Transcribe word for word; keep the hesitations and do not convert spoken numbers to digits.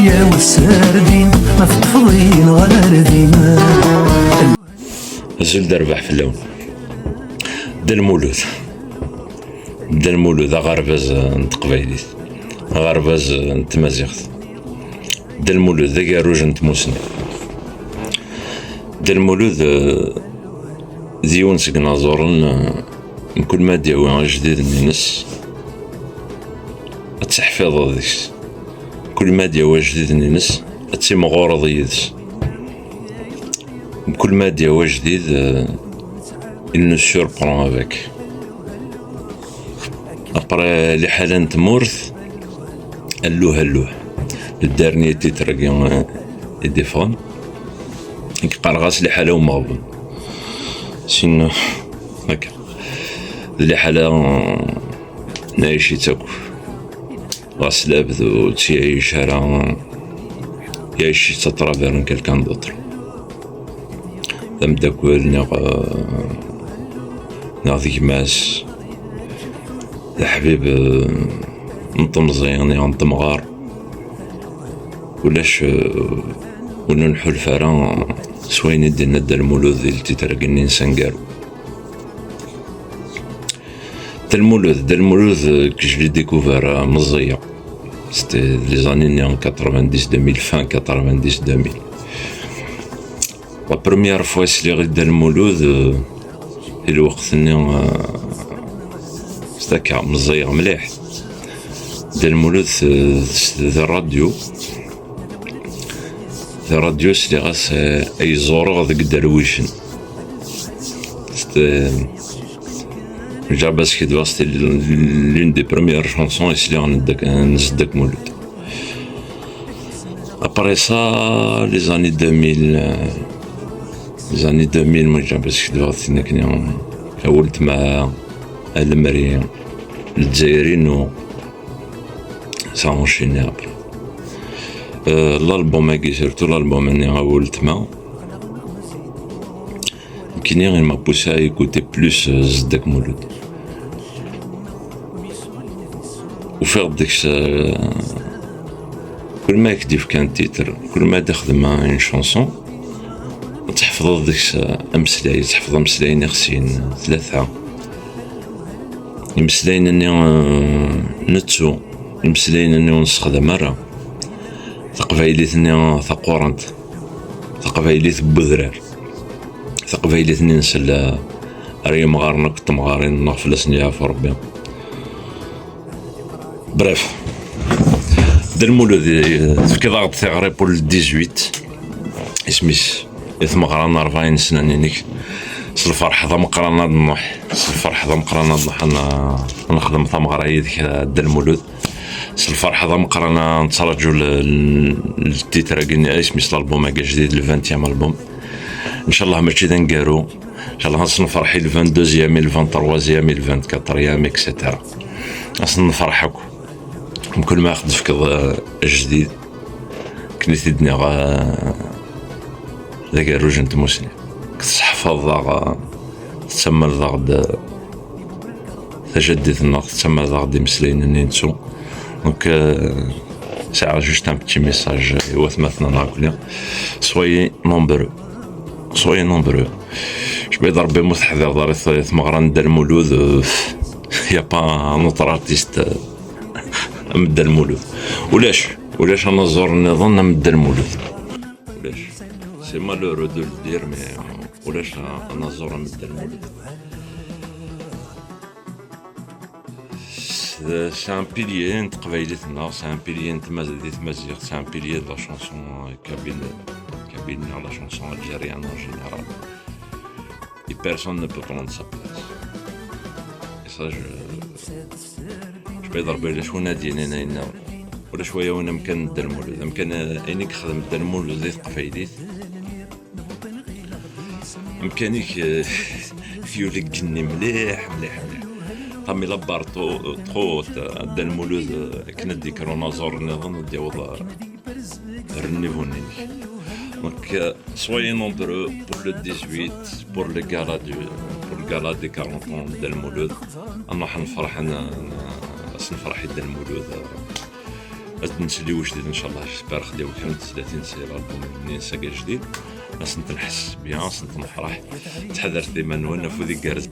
Yaw sserdin, ma teṭṭfeḍ-iyi neɣ ar din. Azul d rrbeḥ fell-awen. Dda Lmulud. Dda Lmulud, aɣerbaz n teqbaylit, aɣerbaz n tmaziɣt. Dda Lmulud d agerruj n tmusni. Dda Lmulud, eh, d yiwen seg inaẓuren, eh, mkul ma d-yawi ijdiden-ines, ad tt-teḥfiḍeḍ deg-s. Mkul ma d-yawi ijdiden-ines, ad timɣureḍ yid-s. Mkul ma d-yawi ajdid, eh, il nous surprend avec. Après, liḥala n tmurt, alluh, alluh. Le dernier titre-agi, eh, i d-iffɣen. Nekk qqareɣ-as liḥala umeɣbun. Sin, akka. D liḥala, eh, nɛic-itt akk. Ɣas labd ur tt-yɛic ara, yɛic-itt à travers n quelqu'un d'autre. D ameddakel neɣ, neɣ d gma-s, d aḥbib, eh, n temẓi neɣ n temɣer. Ulac, eh, win ur nḥulfa ara s wayen i d-yenna Dda Lmulud di ltitre-agi-nni n Sangaru. Dda Lmulud, Dda Lmulud, euh, que je l'ai découvert, euh, meẓẓiyeɣ. C'était les années nni quatre-vingt-dix deux mille, fin quatre-vingt-dix deux mille. La première fois i sliɣ i Dda Lmulud, euh, i lweqt-nni, euh, c'est akka, meẓẓiyeɣ mliḥ. Dda Lmulud, euh, d rradyu. Di rradyu sliɣ-as, eh, ay ẓureɣ deg iderwicen. C'était, eh, Jabas Kedwa, c'était l'une des premières chansons i sliɣ n Dda-, n Zeddak Mulud. Après ça, les années deux mille, eh, les années deux mille, moi, Jabas Kedwa, tin akken, a weltma, a lemri, Lezzayer-inu, ça a enchaîné après. Euh, l'album-agi, surtout l'album-nni, a weltma, nekkini, il m'a poussé à écouter plus, euh, Zeddak Mulud. Ufiɣ-d deg-s, euh, kul ma ak-d-yefka un titre, kul ma d-ixdem une chanson, ad tḥefḍeḍ deg-s, euh, ameslay, ad tḥefḍeḍ ameslay-nni xsin, tlata. Imeslayen-nni, eh, nettu, imeslayen-nni ur nessexdam ara. Taqbaylit-nni taqurant, taqbaylit n wedrar, taqbaylit-nni nsell, eh, ar yimɣaren akked temɣarin, neɣ fell-asen yeɛfu Rebbi. Bref, Dda Lmulud, eh, tefkiḍ-aɣ-d tiɣri pour le dix-huit, isem-is i tmeɣra n rebɛin snan-inek. S lferḥ d ameqqran ad nruḥ, s lferḥ d ameqqran ad nruḥ ad n-, ad nexdem tameɣra yid-k, a Dda Lmulud. S lferḥ d ameqqran ad nettraǧu l-, l-, le titre-agi, isem-is l'album-agi ajdid, le vingtième album. Ncallah mačči d aneggaru. Ncallah ad s-nefreḥ i le vingt-deuxième, i le vingt-troisième, i le vingt-quatrième, et cetera. Ad s-nefreḥ akk. Mkul ma aɣ-d-tefkeḍ, eh, ajdid, akken i t-id-nniɣ, eh, d agerruj n tmusni. Tesseḥfaḍeḍ-aɣ, eh, tettamaleḍ-aɣ-d, eh, tajaddit-nneɣ, tettamaleḍ-aɣ-d imeslayen-nni nettu. Donc, eh, sɛiɣ juste un petit message i watmaten-nneɣ akkenni. Soyez nombreux. Soyez nombreux. Jbed Rebbi mu teḥdireḍ ara t-, tmeɣra n Dda Lmulud, euh, y a pas un autre artiste, euh, am Dda Lmulud. Ulac, ulac anaẓur nniḍen am Dda Lmulud. Ulac. C'est malheureux de le dire, mais, euh, ulac a-, anaẓur am Dda Lmulud. C'est, c'est un pilier n teqbaylit-nneɣ, c'est un pilier n tmaz-, di tmaziɣt, c'est un pilier de la chanson, euh, kabyle, kabyle neɣ la chanson algérienne en général. Et personne ne peut prendre sa place. Et ça, je, je peux dire, ben, ulac win ad d-yinin ayen-nniḍen. Ulac waya win amkan n Dda Lmulud. Amkan, euh, ayen i yexdem Dda Lmulud di teqbaylit. Amkan-ik, eh, yuli deg igenni mliḥ, mliḥ, mliḥ. Pamela Barto, eh, txuḍ, eh, Dda Lmulud, eh, akken ad d-yekker unaẓur nniḍen, ad d-yaweḍ, eh, ar nnivu-nni-inek. Donc, eh, soyez nombreux pour le dix-huit, pour le gala du, pour le gala des quarante ans de Dda Lmulud. Ad nruḥ ad nefreḥ, ad n-, ad s-nefreḥ i Dda Lmulud, eh, Ad d-nsel i wejdid, ncallah, j'espère xdiɣ kra n tezlatin si l'album-nni n Saga Jdid. Ad sent-nḥess bien, ad sent-nefreḥ. Ttḥadaret iman-nwen, afud igerrez.